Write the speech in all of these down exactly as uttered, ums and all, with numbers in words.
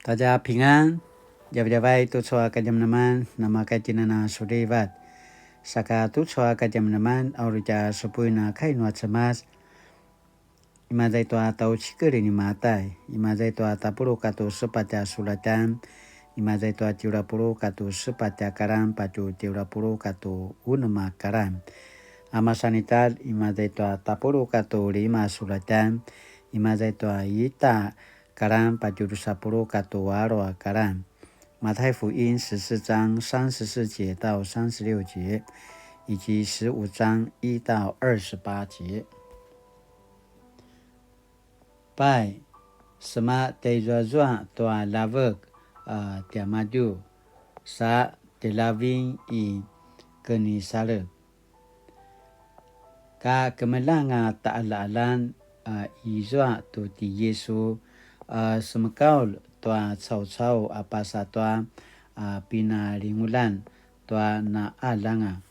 大家平安, djavadjavai tucu a kadjamadjaman, namakaitinana sulivat. Saka tucu a kadjamadjaman, a uri tja supuin a kai nua Cemas. Imaza i tua tjaucikel ni Matai, imaza i tua tapuluq katua sepatj a sulatjan, imaza i tua tjelu a puluq katua sepatj a karan patje tjelu a puluq katua unem a karan. A masan italj, imaza i tua tapuluq katua lima sulatjan, imaza i tua ita karan patje drusa puluq katua alu a karan. 马太福音十四章三十四节到三十六节，以及十五章一到二十八节。Pai, sema tjaizuazua tua ljavek a tiamadju, sa tjaljavin i Kenisaret. Ka kemeljang a taqaljaqaljan a izua tu ti Yisu a semekaulj tua caucau a pasa tua a pinalinguljan tua naqaljanga.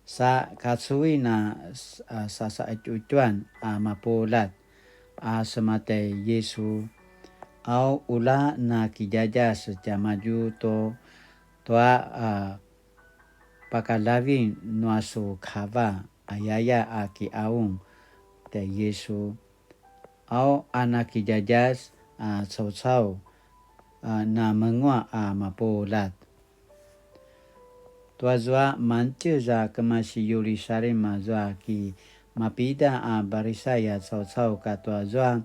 Sa kacuin a s-, a sasaqetjuqetjuan a mapuljat a sema tjai Yisu, au ula na kidjadjas tiamadju tu tua a pakaljavin nua su kava, ayaya a kiqaung tjai Yisu. Au a na kidjadjas a caucau a na menguaq a mapuljat. Tuazua mantjez a kemasi Yirusalim azua ki mapida a Parisai a caucau katua zua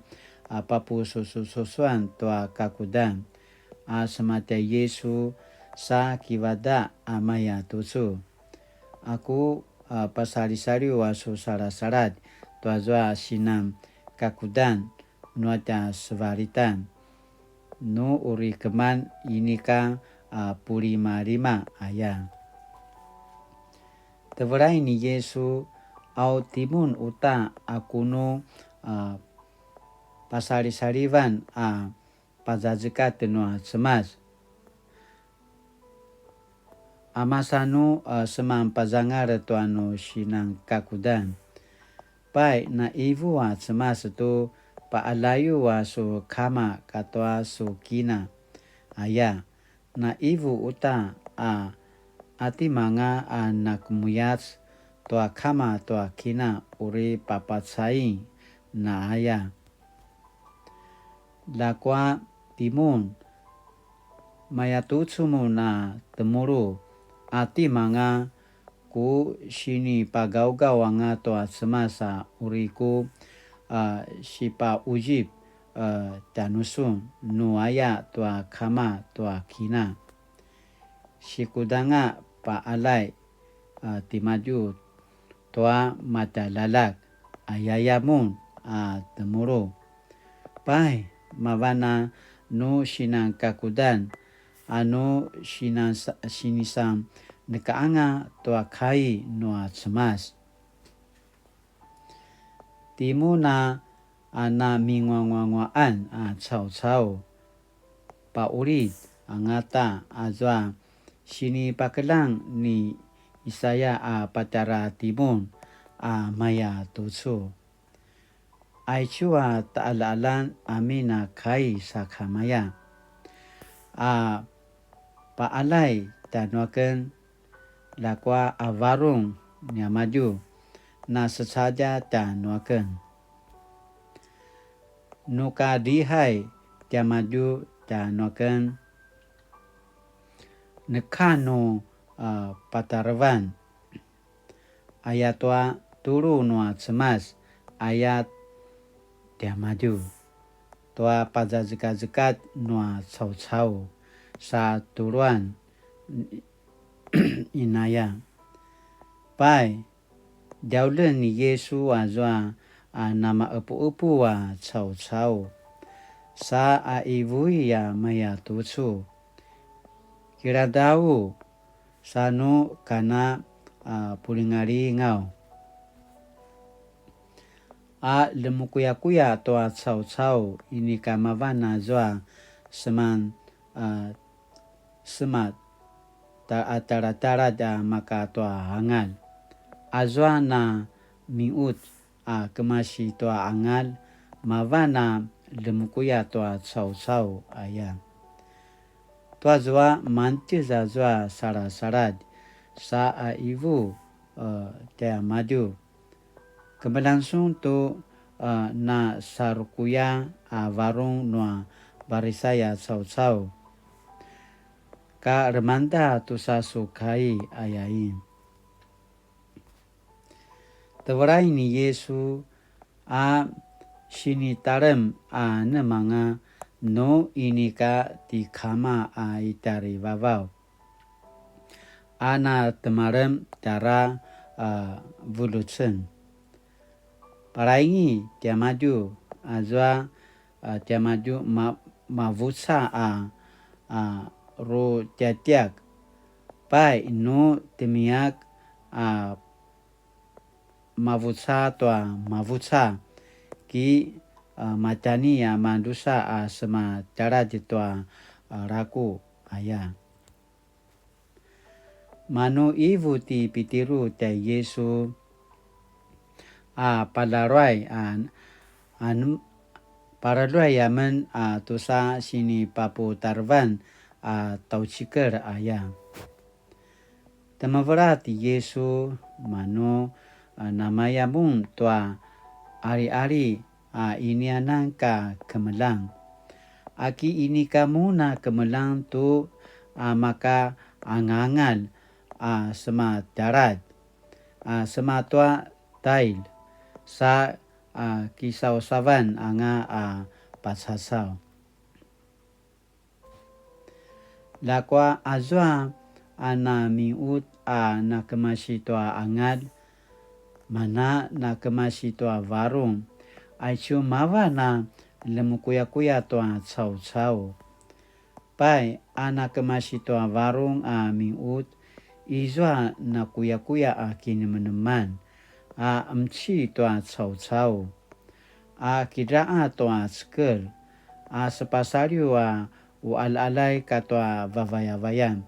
a papusususuan tua kakudan a sema tjai Yisu sa kivadaq a maya tucu. Aku a pasalisaliw a su salasaladj tuazua sinan kakudan nua tja sevalitan, nu uri keman inika a pulimalima aya. Tevelai ni Yisu, au timun uta a kunu a pasalisalivan a pazazekatj nua Cemas. A masa nu a seman pazangal tua nu sinan kakudan. Pai, na ivu a Cemas tu paqaljayu a su kama katua su kina. Aya, na ivu uta a, a timanga a nakemuyac tua kama tua kina uri papacai na aya. Ljakua timun, mayatucu mun a temulu, a timanga ku sinipagawgaw anga tua Cemas a uri ku a sipaquzip a tjanusun nu aya tua kama tua kina. Sikudanga paqaljay a timadju tua matjaljaljak, ayaya mun a temulu. Pai, mavan a nu sinan kakudan, a nu sinan sa-, sinisan nekaanga tua kai nua Cemas. Timun a a naminguanguanguaqan a caucau. Paqulid angata azua sinipakeljang ni Isaya a patjara timun a maya tucu. Aicu a taqaljaqaljan amin a kai sakamaya. A paqaljay tjanuaken, ljakua a varung niamadju, na secadja tjanuaken. Nu ka lihai tiamadju tjanuaken, neka nu a patarevan, ayatua tulu nua Cemas aya tiamadju, tua pazazekazekatj nua caucau sa tuluan inaya. Pai, djaulen ni Yisu azua a namaqepuqepu a caucau, sa a ivui a maya tucu. Kiladaw, sa nu kana a pulingalingaw. A lemukuyakuya tua caucau inika mavan azua seman a sema ta-, a talatala a maka tua angal. Azua na miut a kemasi tua angal, mavan a lemukuya tua caucau aya. Tuazua mantjez azua salasaladj, sa a ivu, e, tiamadju. Kemeljang sun tu, e, na sarukuya a varung nua Parisai a caucau. Ka lemangda tusa su kai ayain. Tevelai ni Yisu a sinitalem a nemanga nu inika ti kama a i tjarivavaw, a na temalem tjara a vulucen. Palaingi tiamadju, azua a tiamadju ma-, mavuca a, a rutjatjak. Pai nu temiak a mavuca tua mavuca, ki, a, matjani a madrusa a sema tjaladj tua, a, raku aya. Manu ivu ti Pitiru tjai Yisu, a palaluay a, a, palaluay amen a tusa sinipaputarevan a tjaucikel aya. Temevela ti Yisu, manu, a, namaya mun tua aliali a inianan ka kemeljang? Aki inika mun a kemeljang tu a maka angangalj a sema tjaladj, a sema tua tail, sa a kisausavan anga a pacasaw. Ljakua azua a namiut a nakemasi tua angalj, mana nakemasi tua varung, aicu mavan a lemukuyakuya tua caucau. Pai a nakemasi tua varung a miut, izua nakuyakuya a kinemeneman a emci tua caucau, a kidra'a tua cekel, a sepasaliw a u'alj'aljay katua vavayavayan,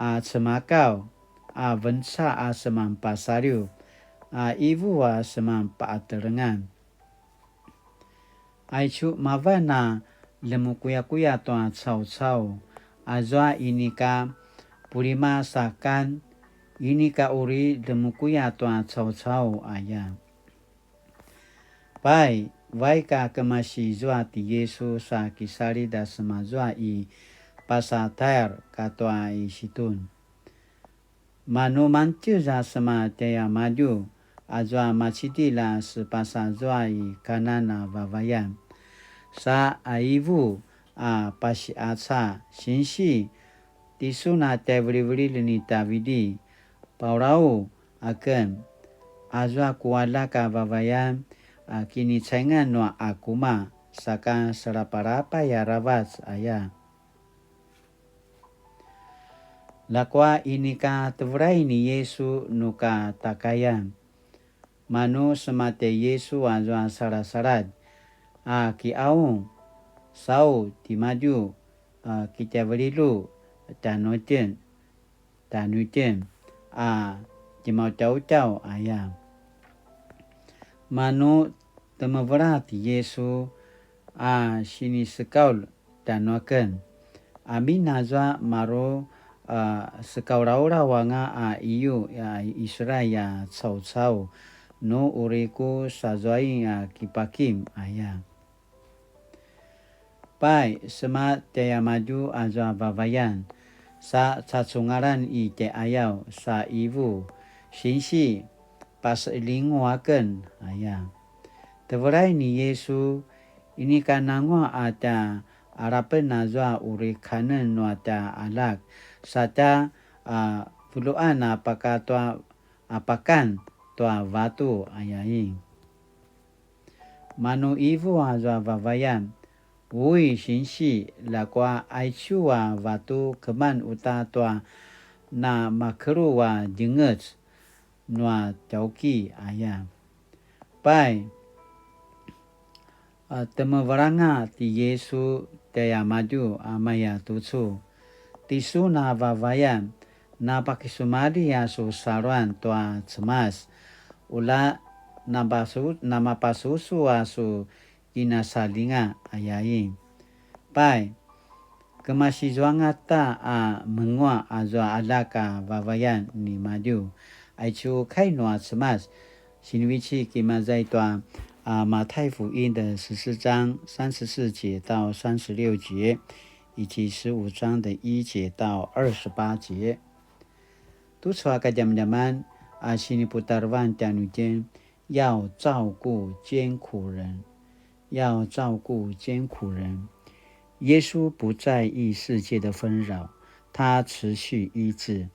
a cemakaw, a venca a seman pasaliw, a ivu a seman pa'atelengan. Aicu mavan a lemukuyakuya tua caucau, azua inika pulima sakan, inika uri lemukuya tua caucau aya. Pai, vaik a kemasi zua ti Yisu sa kisalid a semazua i pasa Tair katua i Situn. Manu mangtjez a sema tjaiamadju, azua macidilj a sepasazua i Kanan a vavayan. Sa a ivu a pasi'aca, Sinsi, tisun a tjaivilivililj ni Tavidi, paurau aken, azua ku aljak a vavayan a kinicaingan nua akuma, saka selapalapay aravac aya. Ljakua inika tevelai ni Yisu nu ka takayan. Manu sema tjai Yisu azua salasaladj a ki'aung, sau timadju a kitjavelilju tjanuitjen, tjanuitjen a tjemautjautjau aya. Manu temevela ti Yisu a sinisekaulj tjanuaken. Amin azua maru a sekaulaulaw anga a iyu a Israil a caucau, nu uri ku sazuain a kipakim aya. Pai, sema tjaiamadju azua vavayan, sa cacungalan i tjai'ayaw, sa ivu, Sinsi, pase'elingu aken aya. Tevelai ni Yisu, inika nanguaq a tja alapen azua uri kanen nua tja aljak, sa tja a vuluan a pakatua a pakan tua vatu ayain. Manu ivu azua vavayan, Ui, Sinsi, ljakua aicu a vatu keman uta tua namakelu a djengec nua tjauki aya. Pai, a, temevelanga ti Yisu tjaiamadju a maya tucu, Tisun a vavayan, napakisumalji a su saluan tua Cemas, ula napasu-, namapasusu a su kinasalinga ayain. Pai, Kemasizuanga ta a menguaq azua aljak a vavayan nimadju. Aicu kai nua Cemas, sinivecik imaza i tua, a, 馬太福音的十四章三十四節到三十六節，以及十五章的一節到二十八節。Tucu a kadjamadjaman a siniputarevan tjanuitjen, 要照顾艰苦人，要照顾艰苦人。耶稣不在意世界的纷扰，他持续医治。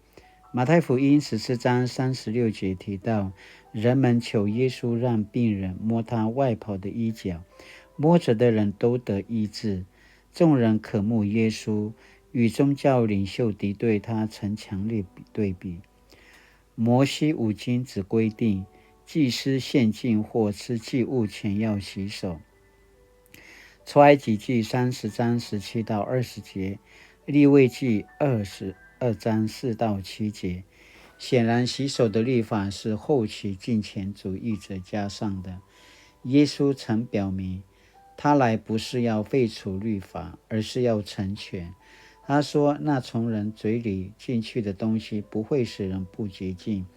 马太福音十四章三十六节提到，人们求耶稣让病人摸他外袍的衣角，摸着的人都得医治。众人渴慕耶稣，与宗教领袖敌对他成强烈对比。摩西五经只规定，祭司献祭或吃祭物前要洗手。出埃及记三十章十七到二十节，利未记二十二章四到七节。显然，洗手的律法是后期敬虔主义者加上的。耶稣曾表明，他来不是要废除律法，而是要成全。他说：“那从人嘴里进去的东西不会使人不洁净，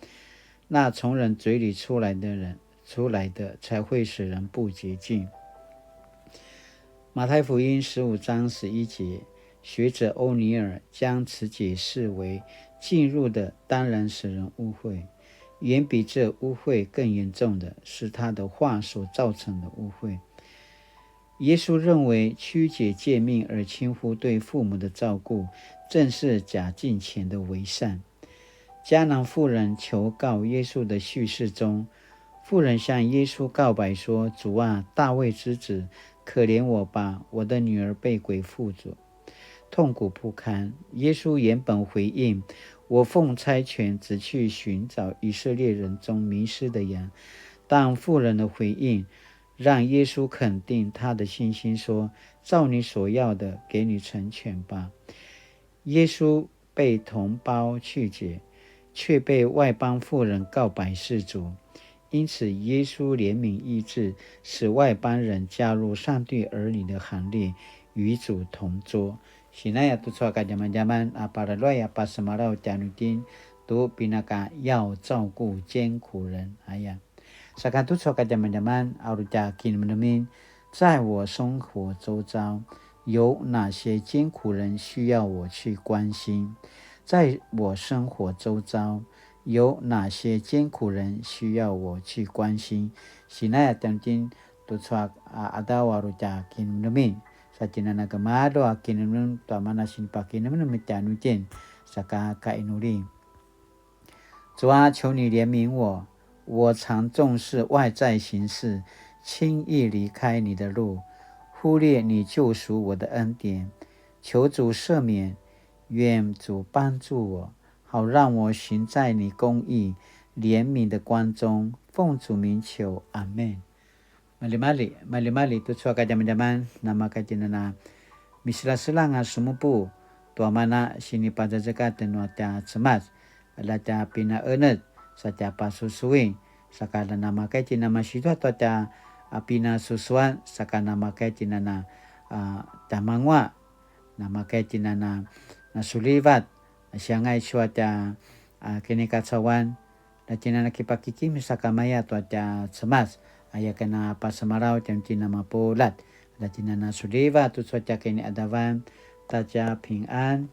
那从人嘴里出来的人，出来的才会使人不洁净。”马太福音十五章十一节，学者欧尼尔将此解释为进入的当然使人污秽，远比这污秽更严重的是他的话所造成的污秽。耶稣认为曲解诫命而轻忽对父母的照顾，正是假敬虔的伪善。迦南妇人求告耶稣的叙事中，妇人向耶稣告白说：“主啊，大卫之子，可怜我吧，我的女儿被鬼附着，痛苦不堪。”耶稣原本回应：“我奉差遣，只去寻找以色列人中迷失的羊。”但妇人的回应让耶稣肯定他的信心，说：“照你所要的，给你成全吧。”耶稣被同胞拒绝，却被外邦妇人告白是主。因此，耶稣怜悯医治，使外邦人加入上帝儿女的行列，与主同桌。Sinaya tucu a kadjamadjaman a paralua a pasemalaw tjanuitjen tu pinaka 要照顾艰苦人. Aya. Saka tucu a kadjamadjaman a uri tja kinemenemen, 在我生活周遭有哪些艰苦人需要我去关心？在我生活周遭有哪些艰苦人需要我去关心？Sinaya tjanuitjen tucu a qadaw a uri tja kinemenemen. Sa tjinana kemadu a kinemenem tua mana sinipakinemenem tjanuitjen. Saka kainuli. 主啊，求你怜悯我，我常重视外在形式，轻易离开你的路，忽略你救赎我的恩典。求主赦免，愿主帮助我，好让我行在你公义、怜悯的光中。奉主名求，阿们。Malimali, malimali tucu a kadjamadjaman, namaka tjinana misilasilanga sumupu, tua mana sinipazazekatj nua tja Cemas, la tja pinaenetj, sa tja pasusuin, saka la namaka tjinana masitua tua tja, a, pinasusuan, saka namaka tjinana, a, tja mangua, namaka tjinana nasulivat, siangay sua tja, a, kinikacauan, la tjinana kipakikimi sakamaya tua tja Cemas, aya kana pasemalaw tjanuitjen a mapuljat, la tjinana sulivat tucu a tja kiniadavan, ta tja pingan,